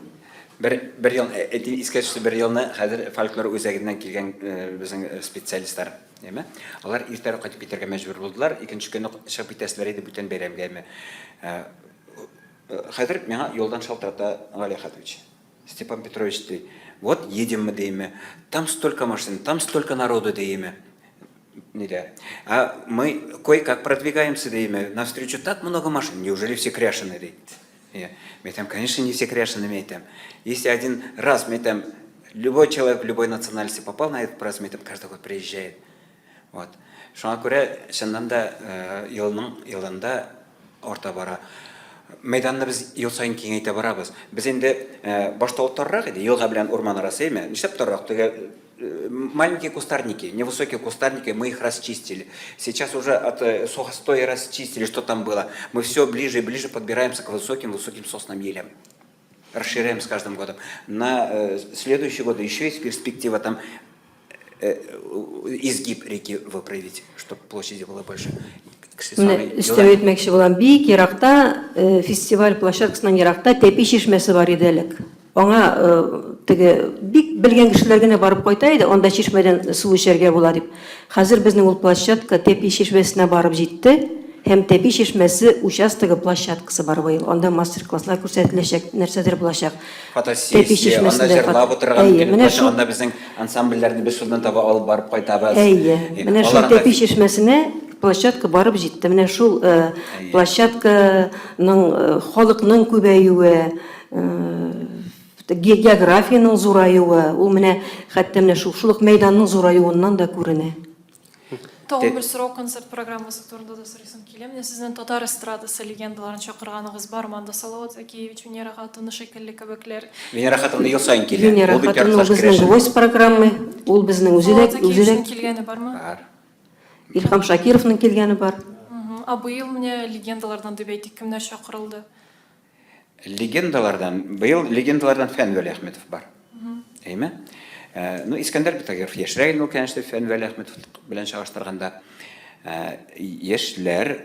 Бер ел искә төште, бер елны хәзер фольклор үзәгеннән килгән безнең специалистлар, әйме? Алар иртәрәк кайтып китәргә мәҗбүр булдылар. Икенче көнне чыгып китәсләр иде бүтән бәйрәмгәме. Хәзер миңа юлдан шалтырата Галия Хатович. Степан Петрович, вот едем мы, дейме, там столько машин, там столько народу, дейме. А мы кое-как продвигаемся, дейме, навстречу так много машин, неужели все кряшены, дейме? Мы там, конечно, не все кряшены, мы там. Если один раз, мы там, любой человек, любой национальности попал на этот праздник, мы там каждый год приезжает. Вот. Шуңа күрә, шынданда елында орта бара. Мәйданны без ел сайын киңәйтә барабыз. Без инде башта оттаррак иде, елга белән урман арасы әйме. Нишләп торрак? Маленькие кустарники, невысокие кустарники, мы их расчистили. Сейчас уже от сухостоя расчистили, что там было. Мы все ближе и ближе подбираемся к высоким соснам елям. Расширяем с каждым годом. На следующий год еще есть перспектива там изгиб реки выправить, чтобы площади было больше. Өстәп әйтмәкче булам, бик еракта фестиваль площадкасынан еракта Тәпи чишмәсе бар иде элек. аңа теге бик белгән кешеләр генә барып кайта иде, анда чишмәдән су эчәргә була дип. Хәзер безнең ул площадка Тепи чишмәсенә барып җитте. Һәм Тепи чишмәсе участогы площадкасы бар быел. Анда мастер-класслар күрсәтеләчәк, нәрсәдер булачак. Фотосессия, анда җырлап отырган килеп, анда безнең ансамбльләрне без шуннан таба алып барып кайтабыз. Менә шул Тепи чишмәсенә площадка барып җитте. Менә шул площадканың халыкның күбәюе, географияның зураюы, ул менә хәтта менә шул мәйданның зураюыннан да күренә. Тоғын бір сұрау концерт программасы турында да сұрайсым келем. Мен сіздің татар эстрадасы легендаларын шақырғаныңыз бар ма? Анда Салауат Закиевич, Венера Хатуны шекелле кебекләр. Венера Хатуны ел сайын килә. Венера Хатуны безнең гвоздь программы, ул безнең Салауат Закиевичнең килгәне бармы? Бар. Илһам Шакировның килгәне бар. А быел менә легендалардан дип әйтик, кемнәр чакырылды? Быел легендалардан Фән Вәли Әхмәтов бар. Әйме? Ну, Искәндәр Битагеров яшьрәк, ну, конечно, Фән Вәли Әхмәтов белән чагыштырганда яшьләр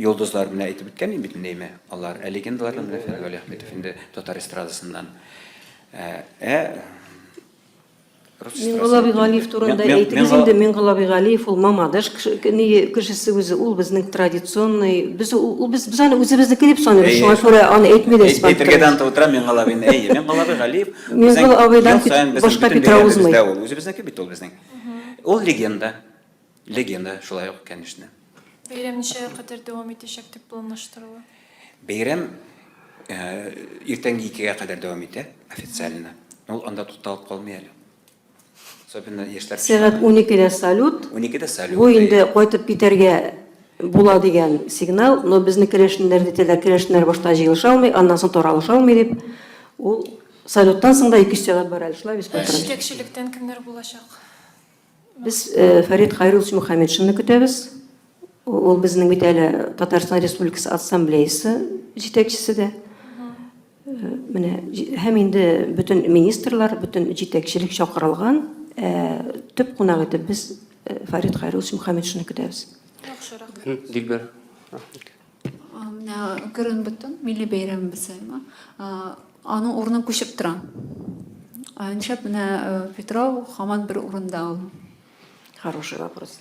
йолдызлар белән әйтеп беткән бит инде, алар легендалардан белән Фән Вәли Әхмәтов инде татар эстрадасыннан. Миңгала Бигалиев турында әйтегез инде. Миңгала Бигалиев ул Мамадыш кешесе үзе, ул безнең традиционный, без аны үзебезнеке дип саныйбыз. Шуңа күрә аны әйтмәдез. Әйтергәдән утыра Миңгала Бигалиев. Миңгала абыйдан башка Петра узмый. Үзебезнеке бит ул безнең. Ул легенда. Легенда шулай ук, конечно. Бәйрәм ничә кадәр дәвам итәчәк дип планлаштырыла? Бәйрәм иртәнге 2-гә кадәр дәвам итә официально. Ул анда тукталып калмый әле. Особенно яшьләр. Сәгать 12-дә салют. 12-дә салют. Бу инде кайтып китәргә була дигән сигнал, но безнең керәшеннәр дитәләр, керәшеннәр башта җыелыша алмый, аннан соң таралыша алмый дип. Ул салюттан соң да 2 сәгать бар әле, шулай без көтәрбез. Җитәкчелектән кемнәр булачак? Без Фәрит Хайруллович Мөхәммәтшинны көтәбез. Ул безнең бит әле Татарстан Республикасы Ассамблеясы җитәкчесе дә. Менә һәм инде бөтен министрлар, бөтен җитәкчелек чакырылган. Төп кунак итеп без Фәрит Хайруллович Мөхәммәтшинны көтәбез. Яхшырак. Дилбәр. Менә көрен бөтен милли бәйрәм бисәйме? Аның урынын күчеп тора. Нишләп менә Петров һаман бер урында ул? Хороший вопрос.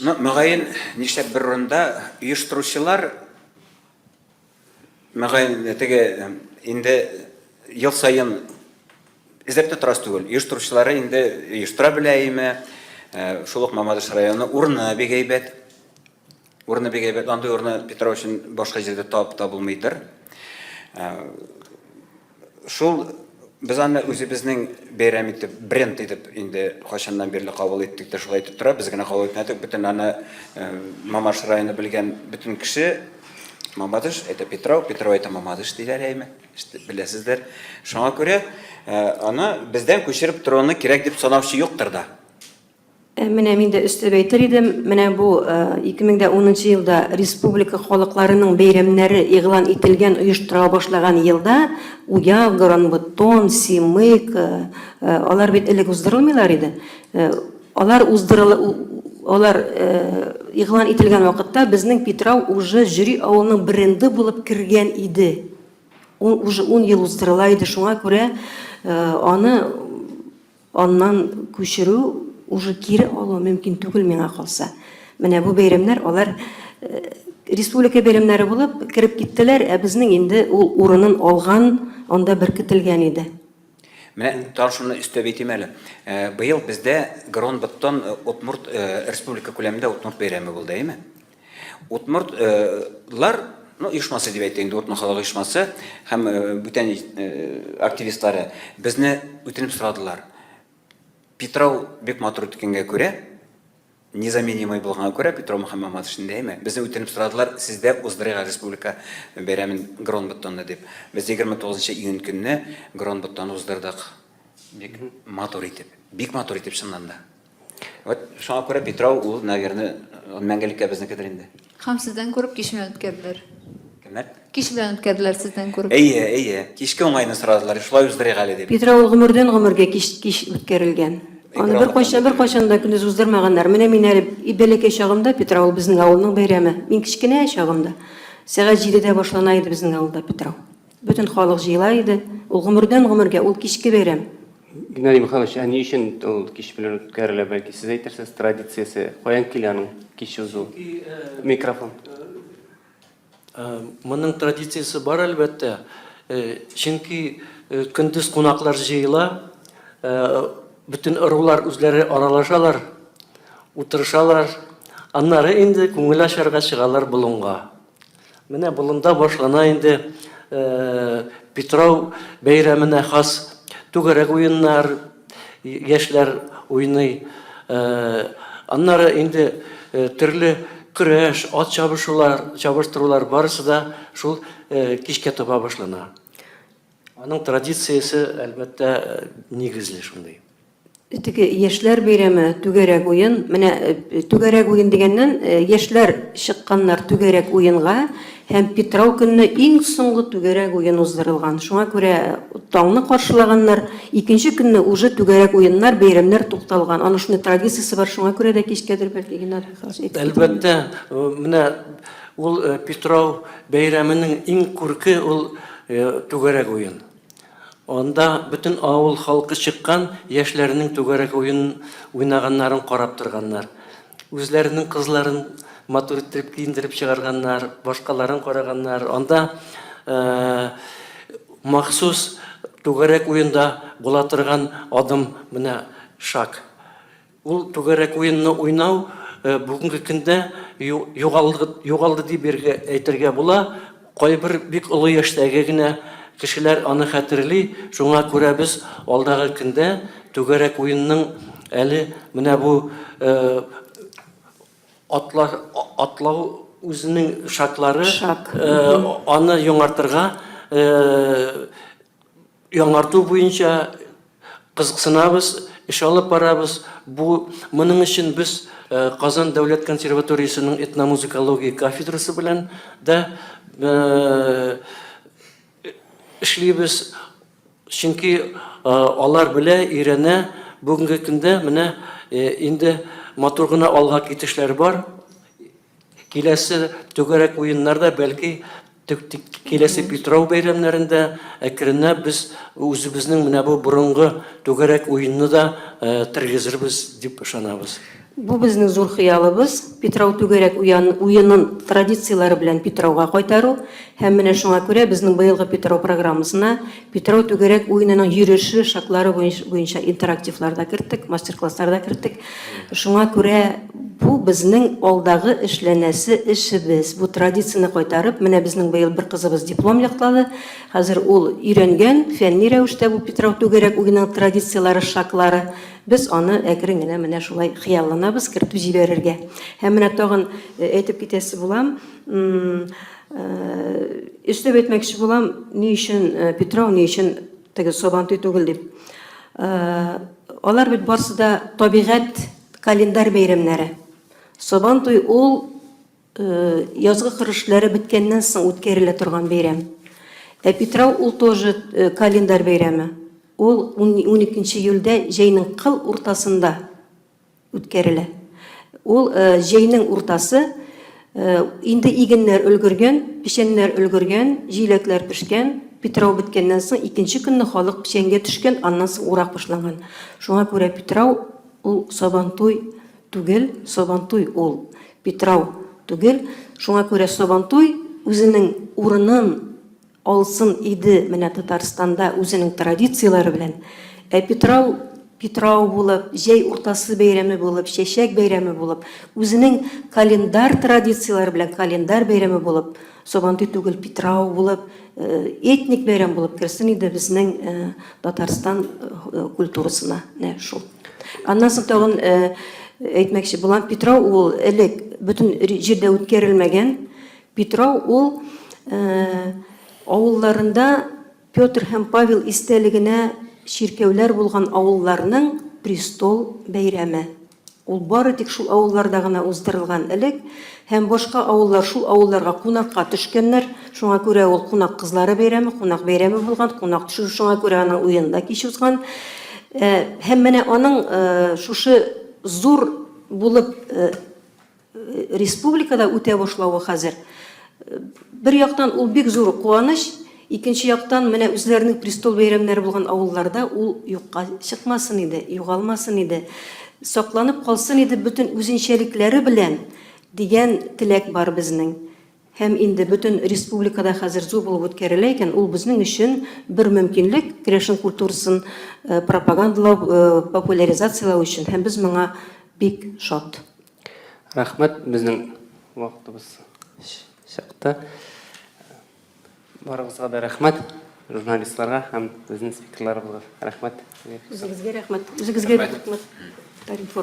Ну, мөгаен нишләп бер урында оештыручылар мөгаен теге инде ел сайын эзләп торасы түгел. Оештыручылары инде оештыра беләйме? Шул ук Мамадыш районы урыны бик әйбәт. Урыны бик әйбәт. Андый урыны Петров өчен башка җирдә табылмыйдыр. Шул без аны үзебезнең бәйрәм итеп, бренд итеп инде кайчаннан бирле кабул иттек дә шулай итеп тора. Без генә кабул итмәдек. Бөтен аны Мамадыш районы белгән бөтен кеше Мамадыш, это Петров, Петров это Мамадыш диләр әйме. Беләсезләр. Шуңа күрә аны бездән күчереп торуны кирәк дип санаучы юктыр да. Менә мин дә өстәп әйтер идем, менә бу 2010 елда республика халыкларының бәйрәмнәре игълан ителгән, оештыра башлаган елда Уяв, Горанбутон, Симык, алар бит элек уздырылмыйлар иде. Алар игълан ителгән вакытта безнең Петров уже жюри авылының бренды булып кергән иде. Он уже 10 ел уздырыла иде, шуңа күрә аны аннан күчерү уже кире алу мөмкин түгел миңа калса. Менә бу бәйрәмнәр алар республика бәйрәмнәре булып кирип киттеләр, ә безнең инде ул урынын алган, анда беркетелгән иде. Менә тагын шуны өстәп әйтим әле. Быел бездә Горанбутон Удмурт республика күләмендә Удмурт бәйрәме булды, әйме? Удмуртлар, ну, оешмасы дип әйтәйин, Удмурт халык оешмасы һәм бүтән активистлары безне үтенеп сорадылар. Петров бик матур үткәнгә күрә, незаменимый булганга күрә Петров Мөхәммәтшин дәйме. Безне үтенеп сорадылар, сездә уздырыга республика бәйрәмен Горанбутонда дип. Без 29 июнь көнне Горанбутонда уздырдык. Бик матур итеп чыннан да. Вот шуңа күрә Петров ул, наверное, мәңгелеккә безнекедер инде. Һәм сездән күреп кич белән үткәрделәр. Кемнәр? Кич белән үткәрделәр сездән күреп. Әйе, кичке уңайны сорадылар, шулай уздырыга әле дип. Петров гомердән гомергә кич үткәрелгән. Аны бер кайчан да көндез уздырмаганнар. Менә мин әле бәләкәй чагымда Петров безнең авылның бәйрәме. Мин кичкенә чагымда. Сәгать 7-дә башлана иде безнең авылда Петров. Бөтен халык җыела иде. Ул гомердән гомергә, ул кичке бәйрәм. Геннадий Михайлович, ә ни өчен ул кич белән үткәрелә, бәлки сез әйтерсез, традициясе каян килә аның кич узу? Микрофон. Моның традициясе бар әлбәттә. Чөнки көндез кунаклар җыела, бөтен ырулар үзләре аралашалар, утырышалар, аннары инде күңел ачарга чыгалар болынга. Менә болында башлана инде Петров бәйрәменә хас түгәрәк уеннар, яшьләр уйный. Аннары инде төрле көрәш, ат чабыштырулар барысы да шул кичкә таба башлана. Аның традициясе әлбәттә нигезле шундый. Теге яшьләр бәйрәме, түгәрәк уен. Менә түгәрәк уен дигәннән яшьләр чыкканнар түгәрәк уенга һәм Петров көнне иң соңгы түгәрәк уен уздырылган. Шуңа күрә таңны каршылаганнар, икенче көнне уже түгәрәк уеннар, бәйрәмнәр тукталган. Аның шундый традициясе бар, шуңа күрә дә кичкәдер бәлки Геннадий Михайлович. Әлбәттә, менә ул Петров бәйрәменең иң күрке ул түгәрәк уен. Анда бөтен авыл халкы чыккан, яшьләрнең түгәрәк уен уйнаганнарын карап торганнар. Үзләренең кызларын матур итеп киендереп чыгарганнар, башкаларын караганнар. Анда махсус түгәрәк уенда була торган адым менә шаг. Ул түгәрәк уенны уйнау бүгенге көндә югалды дип әйтергә була. Кайбер бик олы яшьтәге генә кешеләр аны хәтерли, шуңа күрә без алдагы көндә түгәрәк уенның әле менә бу атлау үзенең шаклары аны яңартырга, яңарту буенча кызыксынабыз, эш алып барабыз. Бу моның өчен без Казан дәүләт консерваториясенең этномузыкология кафедрасы белән дә эшлибез, чөнки алар белә өйрәнә. Бүгенге көндә менә инде матур гына алга китешләр бар. Киләсе түгәрәк уеннарда, бәлки киләсе Петров бәйрәмнәрендә әкренләп без үзебезнең менә бу борынгы түгәрәк уенны да тергезербез дип ышанабыз. Бу безнең зур хыялыбыз. Петров түгәрәк уенын традициялары белән Петровга кайтару. Һәм менә шуңа күрә безнең быелгы Петров программасына Петров түгәрәк уенының йөреше, шаклары буенча интерактивларда керттек, мастер-классларда керттек. Шуңа күрә бу безнең алдагы эшләнәсе эшебез. Бу традицияны кайтарып, менә безнең быел бер кызыбыз диплом яклады. Хәзер ул өйрәнгән, фәнни рәвештә бу Петров түгәрәк уенының традициялары, шаклары. Без аны әкрен генә менә шулай хыялланабыз, кертеп җибәрергә. Һәм менә тагын әйтеп китәсе булам, өстәп әйтмәкче булам, ни өчен Петров, ни өчен теге Сабантуй түгел дип. Алар бит барсы да табигать календарь бәйрәмнәре. Сабантуй ул язгы кырышлары биткәннән соң үткәрелә торган бәйрәм. Петров ул тоже календарь бәйрәме. Ул 12 июльдә җәйнең кыл уртасында үткәрелә. Ул җәйнең уртасы, инде игеннәр өлгергән, пешәннәр өлгергән, җиләкләр пешкән, Петров биткәннән соң икенче көнне халык пешәнгә төшкән, аннан соң урак башланган. Шуңа күрә Петров ул Сабантуй түгел, Сабантуй ул Петров түгел. Шуңа күрә Сабантуй үзенең урынын алсын иде менә Татарстанда үзенең традициялары белән. Петров булып, җәй уртасы бәйрәме булып, чәчәк бәйрәме булып, үзенең календар традициялары белән календар бәйрәме булып, Сабантуй түгел, Петров булып, этник бәйрәм булып керсен иде безнең Татарстан культурасына. Шул. Аннан соң тагын әйтмәкче булам, Петров ул элек бөтен җирдә үткәрелмәгән. Петров ул авылларында Петр һәм Павел истәлегенә ширкәүләр булган авылларның престол бәйрәме. Ул бары тик шул авылларда гына уздырылган элек, һәм башка авыллар шул авылларга кунакка төшкәннәр. Шуңа күрә ул кунак кызлары бәйрәме, кунак бәйрәме булган, кунак төшү, шуңа күрә аның уенда кич узган. Һәм менә аның шушы зур булып республикада үтә башлавы хәзер. Бер яктан ул бик зур куаныч, Икенче яктан, менә үзләренең престол бәйрәмнәре булган авылларда ул юкка чыкмасын иде, югалмасын иде, сакланып калсын иде бөтен үзенчәлекләре белән дигән теләк бар безнең. Һәм инде бөтен республикада хәзер зур булып үткәрелә икән, ул безнең өчен бер мөмкинлек керәшен культурасын пропагандалау, популяризациялау өчен. Һәм без моңа бик шат. Рәхмәт, безнең вакытыбыз чыкты. Барыгызга да рәхмәт, журналистларга һәм безнең спикерларыбызга рәхмәт. Үзегезгә рәхмәт. Үзегезгә рәхмәт. Тариф